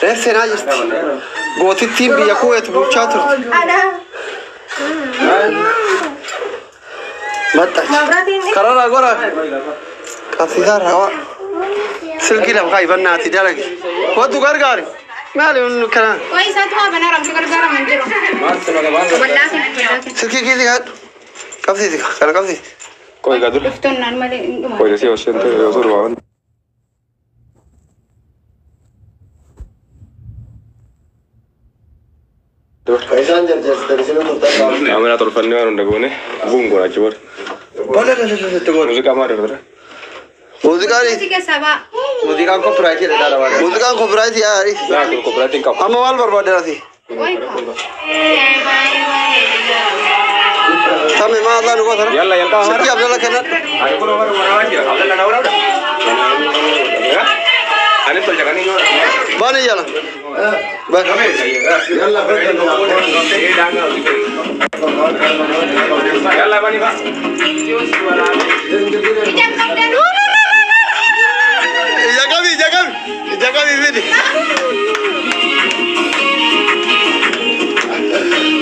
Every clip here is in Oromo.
Reef seenaa jirti. Gootittiin biyya Kuweet bulchaa turte. Maxxansi. Kararraa gora. Qabsiisaa irraa. Silkii lafa kaa'i bannaati dalagi. Kootu gargaari. Maali inni kana? Qoy isaatu haa banaa ramsu gargaaraman jiru. Wallaahi wallaahi. Silkii kiisii kaadhu. Qabsiisi kana qabsiisi. Qoy gadu. Dhuftuun naan malee hin dhuma. Qoy si osoo osoo waan. Isaan jarjarsitan isin turtan. Amina tolfannee waan hunda goone buun goona achi booda. Bala la la la goone. Muuziqaa maal irra? Muuziqaan Si keessaa ba'a. Muuziqaan koopiraayitii dha dhala baadha. Muuziqaan koopiraayitii yaari. Laa kun koopiraayitiin qabu. Amma maal barbaadde ati? Qoy kaa. Tame maal nu gootara? Yalla yalla. Silkii Abdalla kennadhu. Ani kun warra waraabaa jira. Abdalla na waraabda. Ani tolcha kan inni Bani jala. Bani. Yalla Yalla bani ba. Ijaan qabdan. Ija qabi ija qabi ija qabi fidi.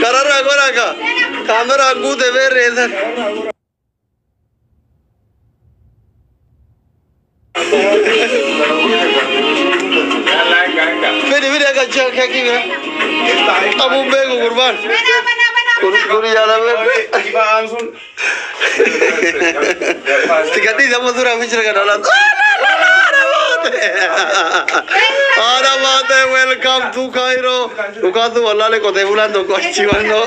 Kararraa gora ka. Kaameraa guute beerreessan. Yalla enga enga. Fidi fidi akka keekii bira. Qabuun beeku gurbaan. Banaa banaa banaa banaa. Kun jaalame. Tigadhi sama suuraa fi jira kana laata. Haadha baate welcome to Cairo. Dhukaatu wallaalee qotee bulaan tokko achi wannoo.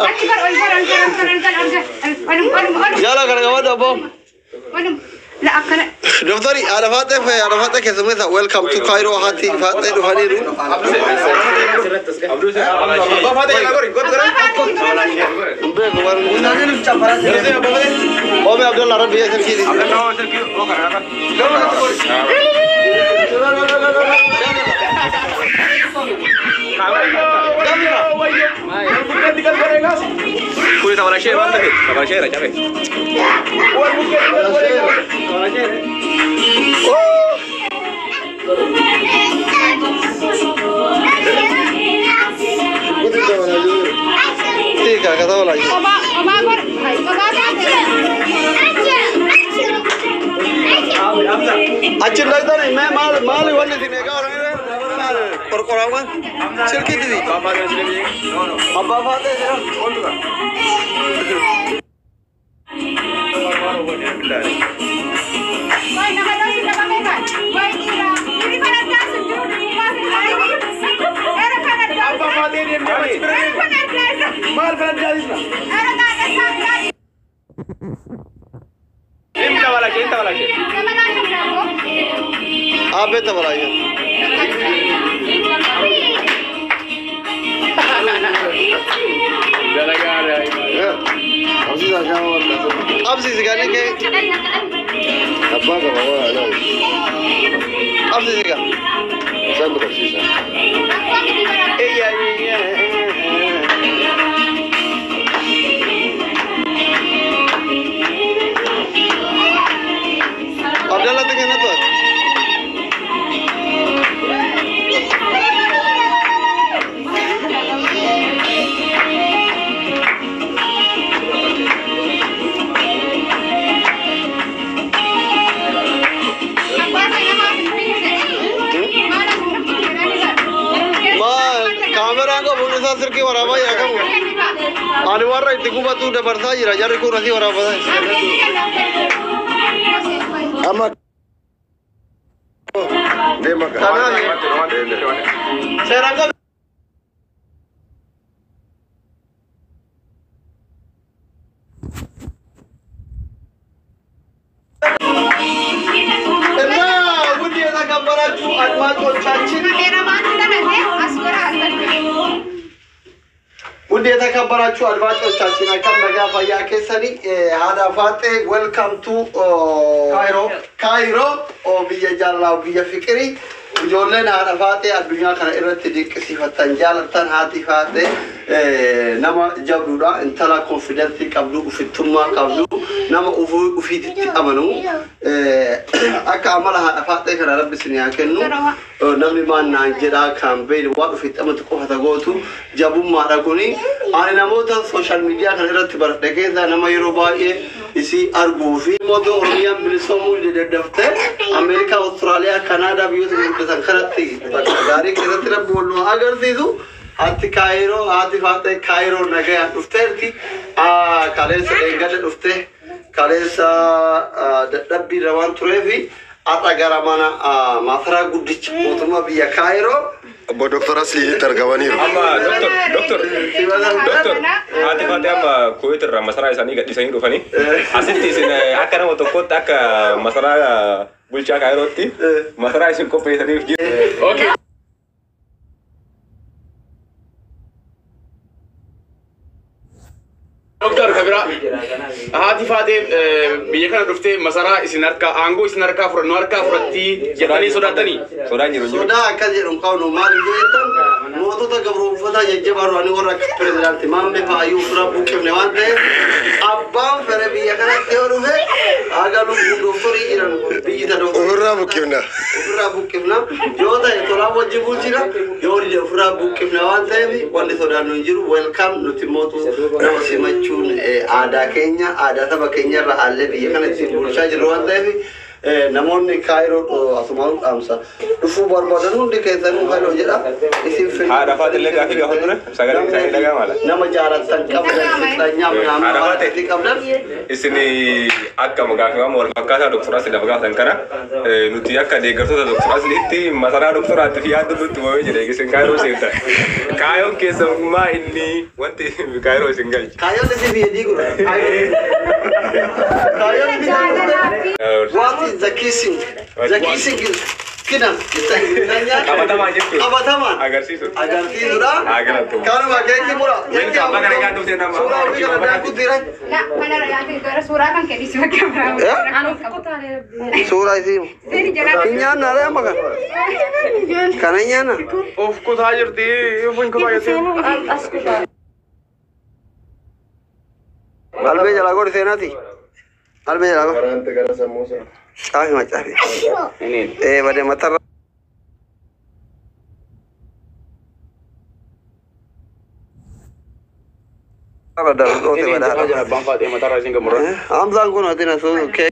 Achi bar ol bar ol bar ol bar ol bar ol bar olum olum olum Jaala kana qabadhu abboo. olum. La akkana. Doktori haadha faaxee fi haadha faaxee keessummeessa welcome to Cairo haati faaxee dhufaniiru. Hin beeku waan Oome Abdallah rabbi yaa silkiiti. Kuni tabalashee waan ta'e tabalashee cabe. Tika kata wala. Obaa obaa bar. Obaa taate. Achi dhaqxani mee maal maali wanni isin eegaa oolanii qorqoraawwan silkii didi. Abbaa faaxee jira. Qoy nama dhoosu dhabamee kan. Qoy dhiira. Dhiirri kan addaa sun jiru dhiirri kan Era kan addaa. Era kan addaa. Maal kan addaa isna? Era kan addaa. Tabalashee tabalashee. Nama naasuu dhaboo. Abbee tabalaa. Qabsiisaa kan waan Qabsiisi kan kee abbaa qaba waan alaa. Qabsiisi kan. Isaan qabsiisa. Abdallah tu kena tu. Ma kaameraan qabu isaa silkii waraabaa jira qabu. Ani warra itti gubatu dabarsaa jira jarri kun asii waraabaa. Amma deema kana. Kanaaf seeraan qabu. እና ውድ የተከበራችሁ አድማጮቻችን ውድ የተከበራችሁ አድማጮቻችን akkam nagaa fayyaa keessanii haadha faaxee welcome to Cairo Cairo biyya jaalalaa biyya fiqirii. Ijoolleen haadha faatee addunyaa kana irratti dinqisiifattan jaalattan haati faatee nama jabduudha. Intala confidence qabdu, ufittummaa qabdu, nama ufiititti amanu. Akka amala haadha faatee kana Rabbi isin haa kennu. Namni maan naan jedhaa kan beeyne waan ufitti amantu qofa gootu jabummaadha kuni. Ani namoota social media kana irratti baradhe keessaa nama yeroo baay'ee isii arguu fi mootii Oromiyaan bilisoomuu daddaftee Ameerikaa, Awustiraaliyaa, Kanaadaa biyyoota guddatan kanatti bakka gaarii keessatti Rabbi wal nu agarsiisu. Haati Kaayiroo, haati Faaxee Kaayiroo nagayaan dhufteerti. Kaleessa dheengadda dhuftee kaleessa dadhabbii irra waan tureefi har'a gara mana maasaraa guddicha mootummaa biyya Kaayiroo. Obbo Doktor Asliitti argamaniiru. Amma doktor, doktor, doktor, haati faatee amma Kuwait irraa masaraa isaanii gadhiisanii dhufanii asitti isin akka nama tokkootti akka masaraa bulchaa Kaayirootti masaraa isin qopheessaniif jiru. Okay. Doktor Kabira, haati faatee biyya kana dhuftee masaraa isin harkaa aangoo isin harkaa fudhannu harkaa fudhattii jedhanii sodaatanii. Sodaan jiru jiru. Sodaa akkas jedhu hin qabnu. Maal jettan, mootota gabroonfataa jajjabaa duraanii warra akka pirezidaantii Maammee fa'aayyuu ofirraa buqqifne waan ta'eef, abbaan fedhe biyya kanatti yoo dhufe haga lubbuu doktorii jiran biyyi ta doktorii. Ofirraa buqqifna. Ofirraa buqqifna yoo ta'e tolaan wajjin bulchina, yoo dide ofirraa buqqifna waan ta'eef wanti sodaannu hin jiru. Welcome. Nuti mootu nama simachuun aadaa keenya, aadaa saba keenya irra haallee biyya kana ittiin bulchaa jirru waan ta'eef, namoonni Kaayiroo asumaan dhaamsa dhufuu barbaadan hundi keessanuu hello jedha isin fedha. Haadha Faaxee gaaffii gaafa ture sagalee isaanii dhaga'ama mala. Nama jaalattan qabdan, fixanyaa Haadha Faaxee. minaamaa qabdan. Isin akka gaaffiiwwan wal fakkaataa Doktor Asli lafa gaafatan kana nuti akka deeggartoota Doktor Asliitti masaraa doktoraatti fi yaaddu nutti uumamee jira isin Kaayiroo seentan. Kaayoon keessummaa inni wanti Kaayiroo isin galche. Kaayyoon isin biyya diigudha. Kaayyoon isin Jaalalaa fi What is the kissing? The kissing is kidam. Qabatamaan jechuudha. Qabatamaan. Agarsiisu. Agarsiisudha. Agarsiisu. Kanuma keekii mura. Welcome, baga nagaan dhuftee nama. Suuraa ofii kana daakuu jira. La, kana gara suuraa kan kennisu bakka biraa. Suuraa isii. Seeni jalaa. Hin nyaanna ree amma kana. Kana hin nyaanna. Of kutaa jirti, of hin kutaa jirti. Albee jalaa godhi seenaati. Albee jalaa godhi. Waraante gara sammuu sana. Caafi ma caafi. Ee badee matarra. Darbu Inni abbaan faatee mataarraa isin gamurra. Hamzaan kun ati na suu kee.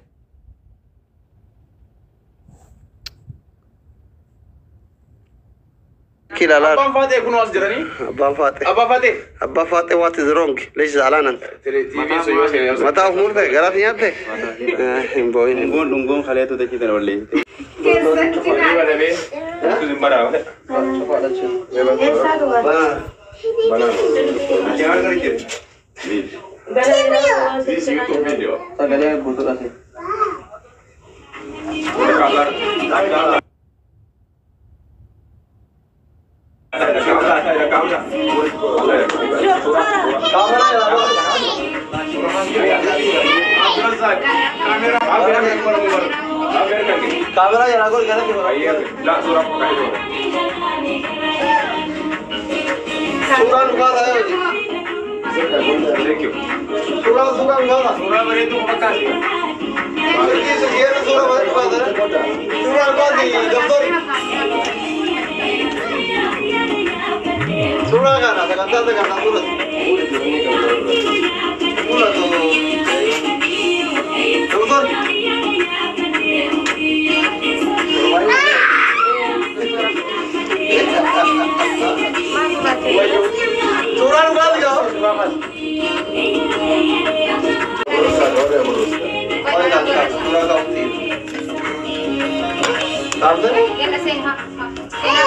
Kilala. Abbaan faatee kunoo as jiranii. Abbaan faatee. Abbaan faatee. Abbaa faatee, what is wrong? Leesh zaalaan anta. TV sun yoo seenee. Mataa of murte garaaf nyaatte? Hin boo'in. Dhungoon dhungoon kaleetu dachiitan walleessite. Keessatti Ni badamee. Isin baraa. Banaa. This is YouTube video. Sagalee guutuudha. Kaameraa jalaa godhi. Kaameraa jalaa godhi kanatti godhi. Suuraan dhugaa ta'ee hojii. Suuraan suuraan dhugaa ta'a. Suuraa bareedduu fakkaati. Silkii silkii suuraa bareedduu baasanii. Suuraa dhugaati doktori. Suuraa kana sagantaa sagantaa suura. Suura doktori. Suuraa dhugaati gaa. Suuraa kaa'uuti. Dhaabdanii? Yalla seen haa. Seenaa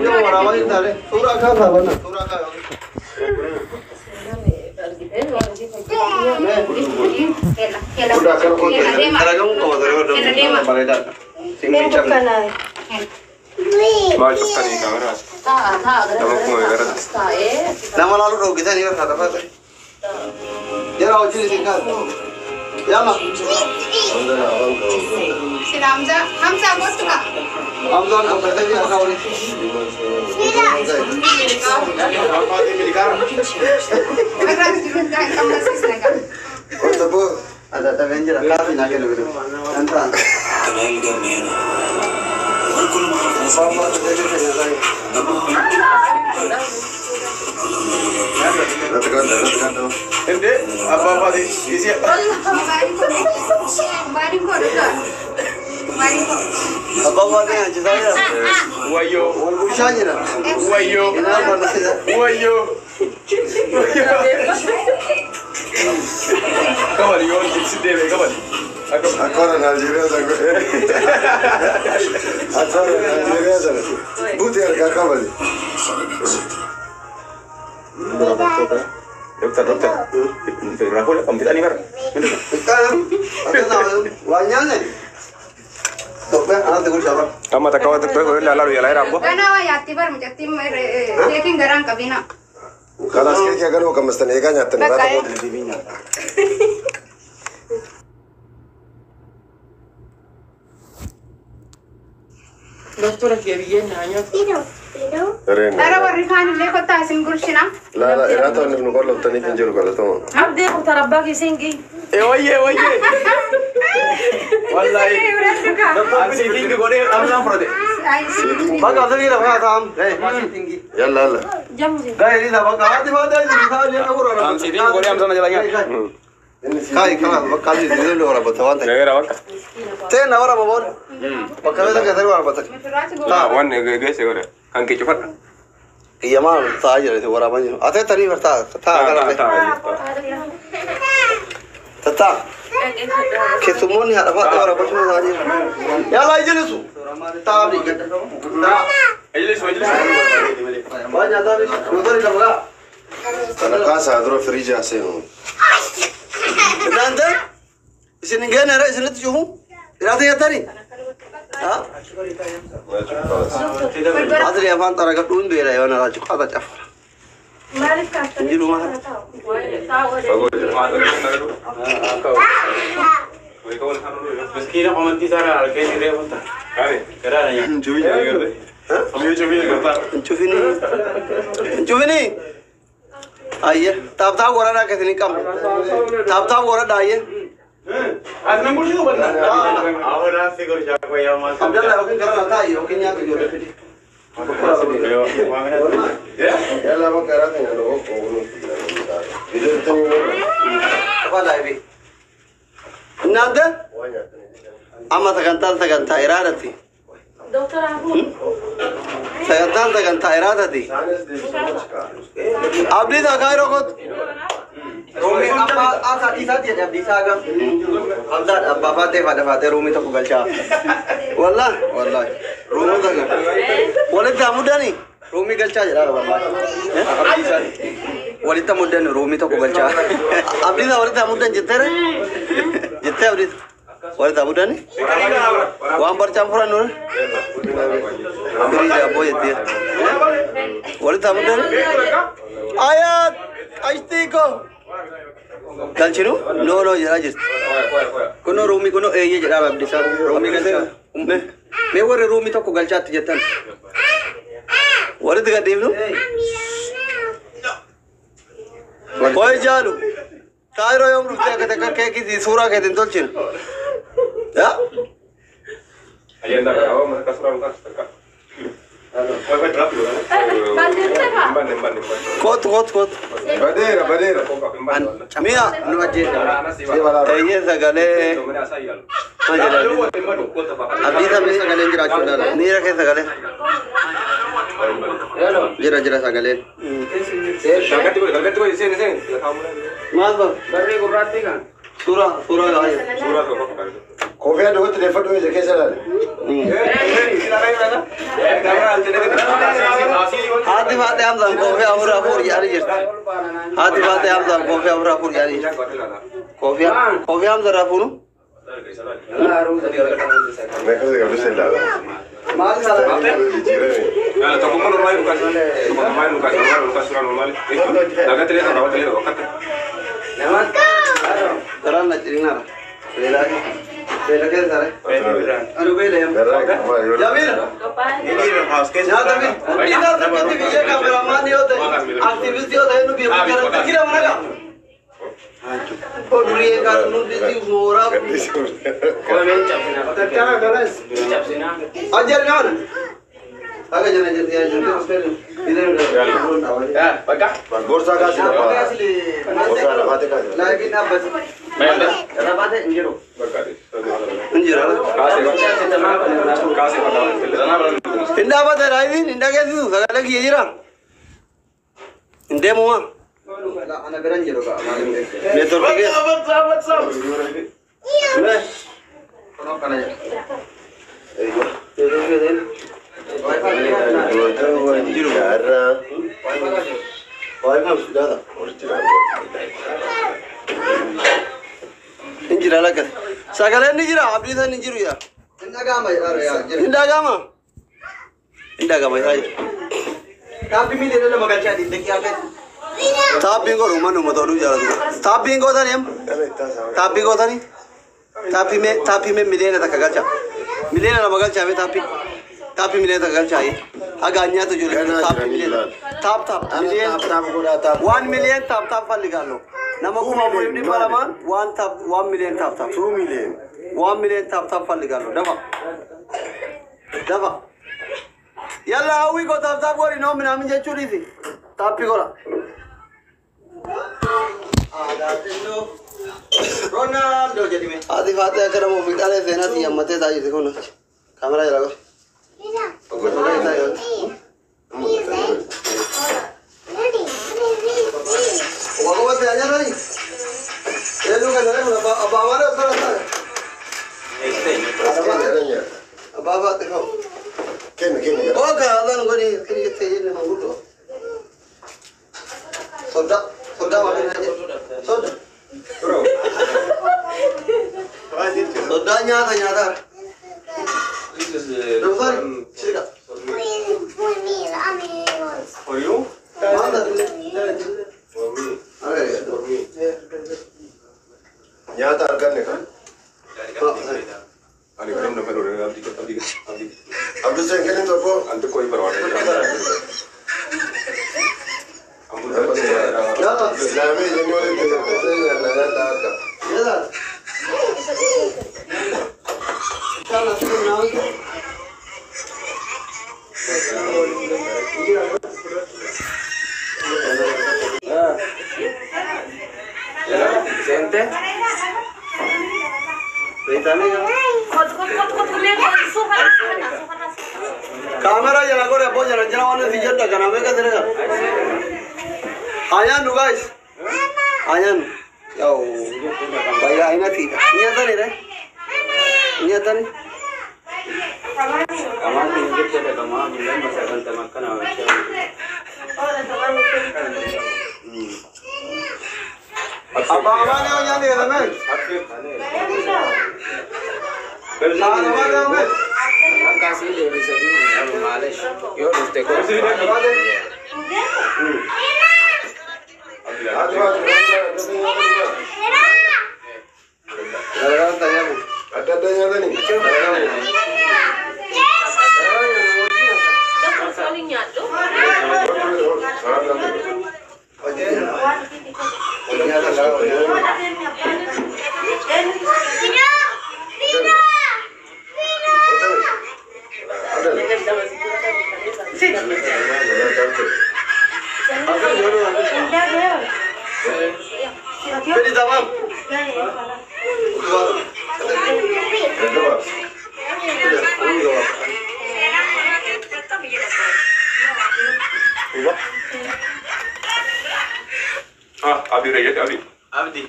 bira. Waraabaa hin taane. Suuraa kaasaa banna. Suuraa kaasaa. Yalla yalla. Yalla deema. Dalagamuu qaba ture. Yalla deema. Bareedaadha. Siin cabne. Maal cuftanii kaameraa? Nama kuma garatti. Nama laaluu dhoogitanii barraa lafaa ture. Jara wajjin isin kaasa. Yalla. Sila Hamza. Hamza gostu ka. Hin qabnasiisne gaa. Kottu boo. Ada jira kaafii naa kennu bitu. Antaan. Irratti gadda irratti gadda. Inde abbaa faatee isii. Mobaayiliin koo dhugaa. Mobaayiliin koo. Abbaa faatee nyaachisaa jira. Wayyoo. Wal bulchaa jira. Wayyoo. Inaa barsiisa. Wayyoo. Kabali yoo si deeme kabali. Akka warra Naayijeeriyaa sana godhe. Akka warra Naayijeeriyaa sana. Buutee harkaa qabali. Doktor, doktor. Rakkoo kam fixanii bara. Waan nyaanne. Itoophiyaa anatti gulchaa bara. Amma takka waan tokko tokko ilaalaa yaalaa jira abbo. Ganaa waa yaatti bar mucattiin keekiin garaan qabina. Kanaas keekii haganuma qammastanii eegaa nyaattan irraa Bakka ta'uu deebii nyaata. Doktora kee biyyeen naa nyaatu. Dareen. Dara warri kaan illee kottaa isin gulchina. Laala irraa ta'u inni nu qolloftaniif hin jiru galatama. Abdee kutaa abbaa keesseen gii. Wayyee wayyee. Wallahi. An siitiin godhee amnaan fudhate. Bakka asirra lafa taa'am. Yalla yalla. Jamsi. Gaarii isa bakka haati faatee jiru isaa illee qabu An siitiin godhee amsana jala nyaata. Inni Kai kana bakka asii illee waraabata waan ta'eef. Gageera bakka. Ta'e na waraaba booda. Bakka beekta keessatti waraabata. Waan geesse godhe kan kee cufadha. Iyyamaa taa'aa jira waraabaa jiru. Atee tanii bar ta'a ta'a kana ta'a. Keessummoonni haadha faatee waraabachuu taa'aa jiru. Yaalaa ijilisu. Ta'a abdii. Ta'a. Ijilisu ijilisu. Waan nyaataa fi motorri lafa gaa. Kana kaasaa dura firiijaa seenu. እናንተ isin hin geenye isinitti cufu Iraata nyaatanii? Asli afaan xaragadhuun beela yoo na cuqaata cafara. Maaliif kaaftan? Hin jiru maal? Fagoo jira. Miskiina qomantii isaa argee jiree futta. Garaadha nyaata. Hin cufini. Hin cufini. Ayye taaptaa godhadhaa akka isin hin qabne. Taaptaa godhadhaa ayye. As nan bulchitu banna. Abdallah yookiin gara taa'i yookiin nyaata ijoollee fidi. Yalla bakka irraa nyaata oolu. Viidiyoo bitanii Taphaa laayivii. እናንተ waan nyaatanii. amma sagantaan sagantaa iraadati. Doktor Abuun. Sagantaan sagantaa iraadati. Isaanis deebisuu achi kaa'u. Abdii isaa yeroo kootu. Ruumii abbaa asaa dhiisaa jedhe abdii isaa gam. Hamzaan abbaa faatee faadha faatee ruumii tokko galchaa. Wallah wallahi ruumii tokko. Walitti hamudani ruumii galchaa jedhaa wallahi. Abdii isaa walitti hamudani ruumii tokko galchaa. Abdii isaa walitti hamudan jetteere? Jettee abdii walitti hamudani? Waan barcaan furan nure? Firii jaabboo jettee. Walitti hamudani? Ayaat ashtiiko. Galchinu? No no jedhaa jirti. Kunoo ruumii kunoo eeyyee jedhaa abdiisaa. Ruumii galchaa. Mee warri ruumii tokko galchaatti jettan. Walitti gadhiifnu? Qoy jaalu. Kaayiroo yoom dhuftee akka takka keekii suuraa keetiin tolchinu? Yaa? Ayyaana qaba mata suuraa mukaa takka. Kootu kootu kootu. Badeera badeera. Mi'a Nu ajjeesa. eeyyee sagalee maal jedhaa? Abdiisaa Mee sagaleen jiraachuu ilaala. miira kee sagalee. Jira jira sagaleen. Maal ba? Barree gurraattii kan. Suuraa suuraa gahaa. Koofiyyaa duubatti deeffadhu ija keessa ilaali. Haati faatee Hamzaan koofii afur afur jedhanii jirti. Haati faatee Hamzaan koofii afur afur jedhanii jirti. Koofii koofii Hamza irraa fuunu? Meeqa qabdu si ilaala. Maal sana? Jijjiirame. Tokkummaa normaalii dhukaas. Tokkummaa dhukaas. Normaali dhukaas suuraa normaali. Lagatti illee tokko illee tokko akkatti. Garaan na cirinaara. Beelaa beela keessa sare. Anu beela yam. Garraa maal yoo Jamiila. Nyaata mi? Inni takkatti biyya kaameramaan yoo ta'e aktiivistii yoo ta'e nu biyya gara kila mana qaba. Durii eegaa nuti mooraa. Ajjal nama. Akka jala jirti yaa jirti. Bakka. Gorsaa kaasi lafa. Gorsaa lafaati kaasi. Laakiin dhaabbate. Lafaate hin jiru. Hin jira. Kaasee bakka. Hin dhaabbate raayiin hin dhageessisu sagalee kiyya jira. Hin deemu maa. Ana bira hin jiru kaa. Neetworkii keessa. Kana jira. Injira lakkate. Sagaleen ni jira abdiisan hin jiru yaa. Hin dhaga'ama. Hin dhaga'ama. Hin dhaga'ama yaa jira. Taapbii miidhagina lama galchaa dhiibbee akka. Taappiin godhu uummanni uummata oduu jaalatu. Taappiin gootanii amma. Taappii gootanii. Taappii mee miliyoona takka galchaa. Miliyoona lama galchaa mee taappii. Taappii miliyoona takka galchaa. Haga nyaata ijoollee taappii miliyoona. Taap taap miliyoona. 1 million tap tap ፈልጋለሁ. Nama 4,200 one tap 1 million tap tap. 2 million. 1 million tap tap ፈልጋለሁ. Dafa. Dafa. Yalla hawwi ko tap tap godhi noo ምናምን jechuu dhiisi. Taappii godha. Ronaldo jedhime. Haati faatee akka nama ofii dhalee seenaa xiyyaammatee taa'aa jirti kun. Kaameraa jala godhi. Waqabatti ajaa'ibani. Eelluu kan jedhamu abbaa malee osoo lataa. Abbaa faatee qabu. Kenni kenni. Oka adaan godhi kiri jettee jenne manguddoo. Sodda sodda waa kenna jedhu. Sodda. Soddaa nyaata nyaata. Doktor, sirka. For you? For me. For me. Nyaata arganne kan. Ani kan nama fedhu abdii abdii abdii. Abduseen kenni tokko. Anti koo hin barbaadu. Islaamii jennee walitti nyaata nyaata akka. Sente. Camera jala godhe abboo jala jala waan nuti jedhu kana meeqa ture. Anyaannu guys. Anyaannu. Yaw. Bayya ainatiidha. Nyaatani re. Nyaatani. Kamaan hin jirtu kamaan hin lama sagantaa akkana hojjechaa. Abbaa amaan yoo nyaanni jedhame. Akkasii deebisanii maalish yoo dhufte Adda adda nyaatanii. Fedhi tamam. Ah, Abdi Rejat, Abdi. Abdi.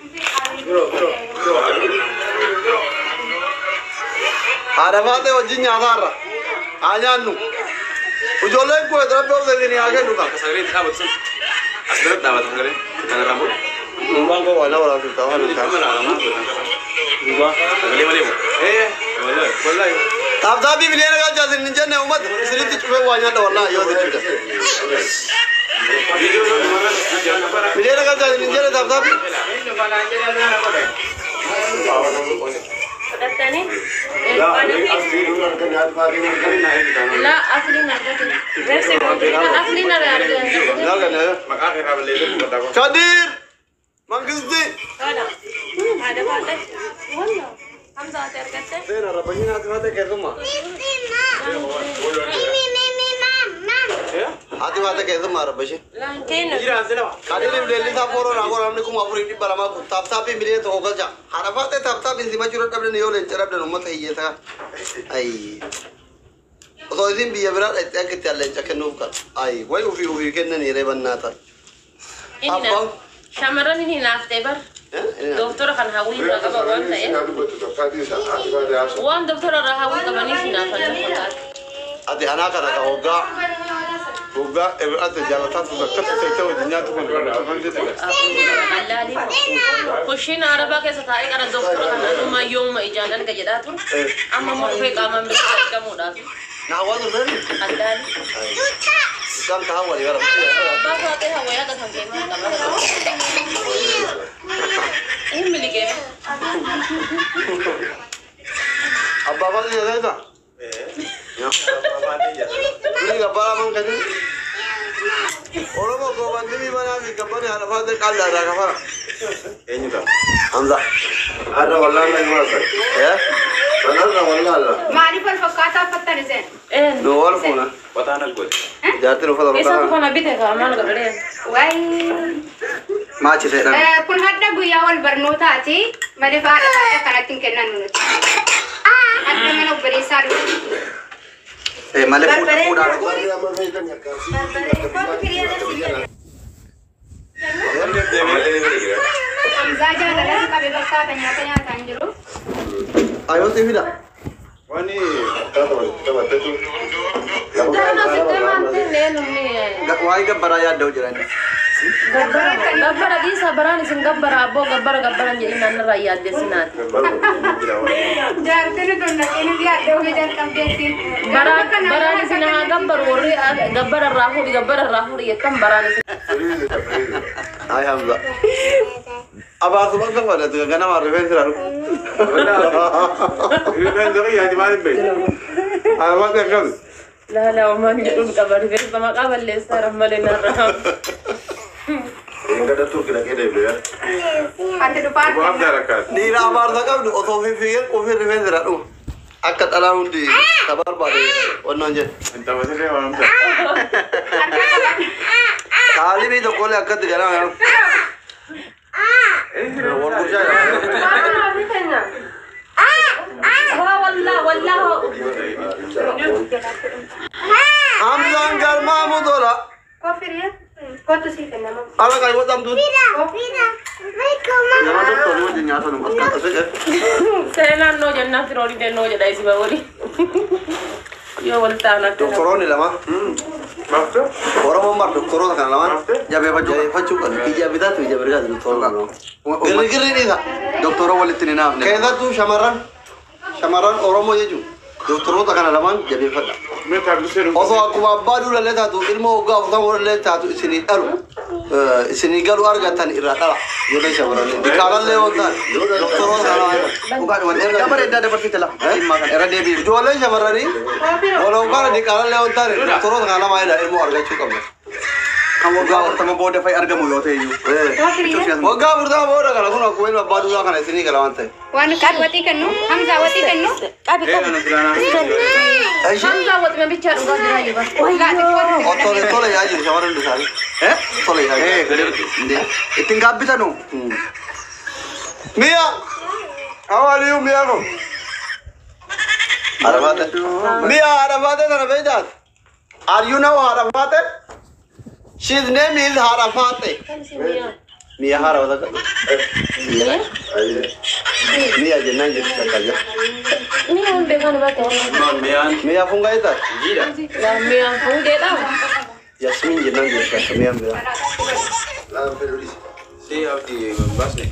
Haadha faatee wajjin nyaataarra. Haa nyaannu. Ijoolleen kun rabbi obsa isin haa kennu kaa. Sagalee itti dhaabatu sun. As biratti dhaabatu sagalee. Kan irraa fuudhu. Waan koo waan waraabsu ta'a waan ta'a. Sagalee malee moo? Wallahi. Wallahi. Taaptaappii miliyoona galchaa isin hin jenne uummata isinitti cufee waa nyaadha wallahi yoo isin cufte. Miliyoona galchaa isin hin jenne taaptaappii. لا أصلي أصلي Kadir. Mangisti. Haadha faatee. Walla. Hamza ati argatte? Seena rabbanyiin haati faatee keessummaa. Haati faatee keessummaa rabbashee. Laan kenna. Kadiri leellisaa fooroo naa godha namni 4200 kun taaptaappii 1 miliyoona galcha. Haadha faatee taaptaappiin simachuu dadhabdan yoo leenca dhabdan uummata hiyyeessaa. Ayi. Osoo isin biyya biraa dhaqxee akka itti leenca kennuuf kan. Ayi way ofii ofii kennanii reebannaa ta'a. Inni Abbaan. Shamarran inni hinaaftee bar. Doktora kan hawwii irraa qaba waan ta'eef. Waan doktora irraa hawwii qabaniif hinaafan fakkaata. Ati anaa kana ka hoggaa hoggaa ate jaalataa tuta akkatti ta'e wajjin nyaatu kun. Allaalii kushiina arabaa keessa taa'ee qara doktora kan anummaa yoomuma ijaan arga jedhaa ture. Amma immoo dhufee qaamaan biraa argamuudhaaf. Na hawaa turte. Allaalii. Isaan ka hawwali bara. Abbaa faatee hawwayaa kan kee maal qaba? Inni miliqee. Abbaa faatee jedhaa. Ini gabbara man kadi. Oromoo goobantii manaa fi gabbani haadha faatee qaallaa irraa kafara. Eenyu ta'a? Hamza. Har'a wallaan na himaa sana. Eh? Sanarra wallaalla. Maaliif wal fakkaataa uffattan isin? Nu wal fuuna. Qotaan algooti. Jaartiin uffata Isatu fakkaata. kana bite kaa maal godhee? Wayi. Maachiseedhaan. Kun hadda guyyaa wal barnootaati. Maaliif haadha faatee kanatti hin kennan nuti? Hadda mana obboleessaa dhufu. Eh malee fuudha fuudhaa. Warri amma beekan gargaarsi. Hamzaa jaalalatu qabe fakkaata nyaata nyaataan jiru. Ayooti fida. Wani akkaataa walitti qabatetu. Darna sittee maantiin leenumni. Waa'ee gabbaraa yaadda'u jira inni. Gabbara dhiisa baraan isin gabbara abboo gabbara gabbaran jedhin naannarraa yaaddeessinaati. Jaartiin utuu naqeen yaadda ofii jalqabdeetti. Baraan baraan isin haa gabbaru warri gabbara irraa fuudhi gabbara irraa fuudhi jettan baraan isin. Ay Hamza. Abaarsuma akka fadhatu ganama rifeensi irraa dhufu. Rifeensa kiyyaati maal hin beektu? Haadha faatee akkami? Laa laa waan jedhuun qaba rifeensa maqaa balleessaa rammalee narraa. Engada turki dhaqee deebi'ee. Ati dhufaa. Bu'aaf daarakkaati. Dhiira abaarsa qabdu osoo fiffiigeen qufin rifeensi irraa dhufu. Akka dhalaa hundi ta barbaade wannoon jedhu. Hin taphatirree waan ta'e. Saalibii tokkollee akkatti ganama jedhamu. Wal bulchaa jedhama. Waa wallah wallah. Hamzaan garmaamu tola. Koffiriyaa. Kottu sii kennama. Ala kan godhamtu. Nama tokko nu wajjin nyaata nu as kan Seenaan noo jennaan firoolii noo jedha isima wali. Yoo wal ta'an akka. Doktoroonni lama. Maaftu? Oromoon bar doktoroota kana lamaan jabeeffachuu qabu. Ija bitaatu ija mirgaatu doktoroota lama. Girri dhiisa. Doktora walitti ni naafne. Keessattuu shamarran Oromoo jechuun doktoroota kana lamaan jabeeffadha. Mee taakisee dhufu. Osoo akkuma abbaa duulallee taatu ilmoo waggaa 40 wallee taatu isinii dhalu isinii galu argatan irraa dhala ijoollee shamarranii. Diqaalallee waan ta'an doktoroota kana lamaan. Dhugaadhuma ergaa bareedaa dabarsite la. Dhimma kana irra deebiif. Ijoollee shamarranii walau kana diqaalallee waan ta'an doktoroota kana lamaan ilmoo argachuu qabna. Kan waggaa 40 booda fa'i argamu yoo ta'e iyyuu. Waggaa 40 booda kana kun akkuma ilma abbaa duulaa kana isinii gala waan ta'eef. Waan qabi waxii kennu. Hamzaa waxii kennu. Qabi qabi. Hamzaa waxima bichaa dhugaa jiraa jiba. Laa xiqqoo. Tole tole yaa jiru shamarran hundi isaanii. Tole yaa jiru. Ittiin gaabbitanu. Miya! How are you, Miya? Arafate. Miya Arafate sana beektaat? Are you know Arafate? She's name is Arafate. Miya Arafate. Miya. Miya jennaan jirti takka jira. Miyaan beekan baate. Miya fungaa jettaat? Miyaan fungeedha. Yasmin jennaan jirti takka miyaan biraa. Laan fedhulis. Si abdi baasne.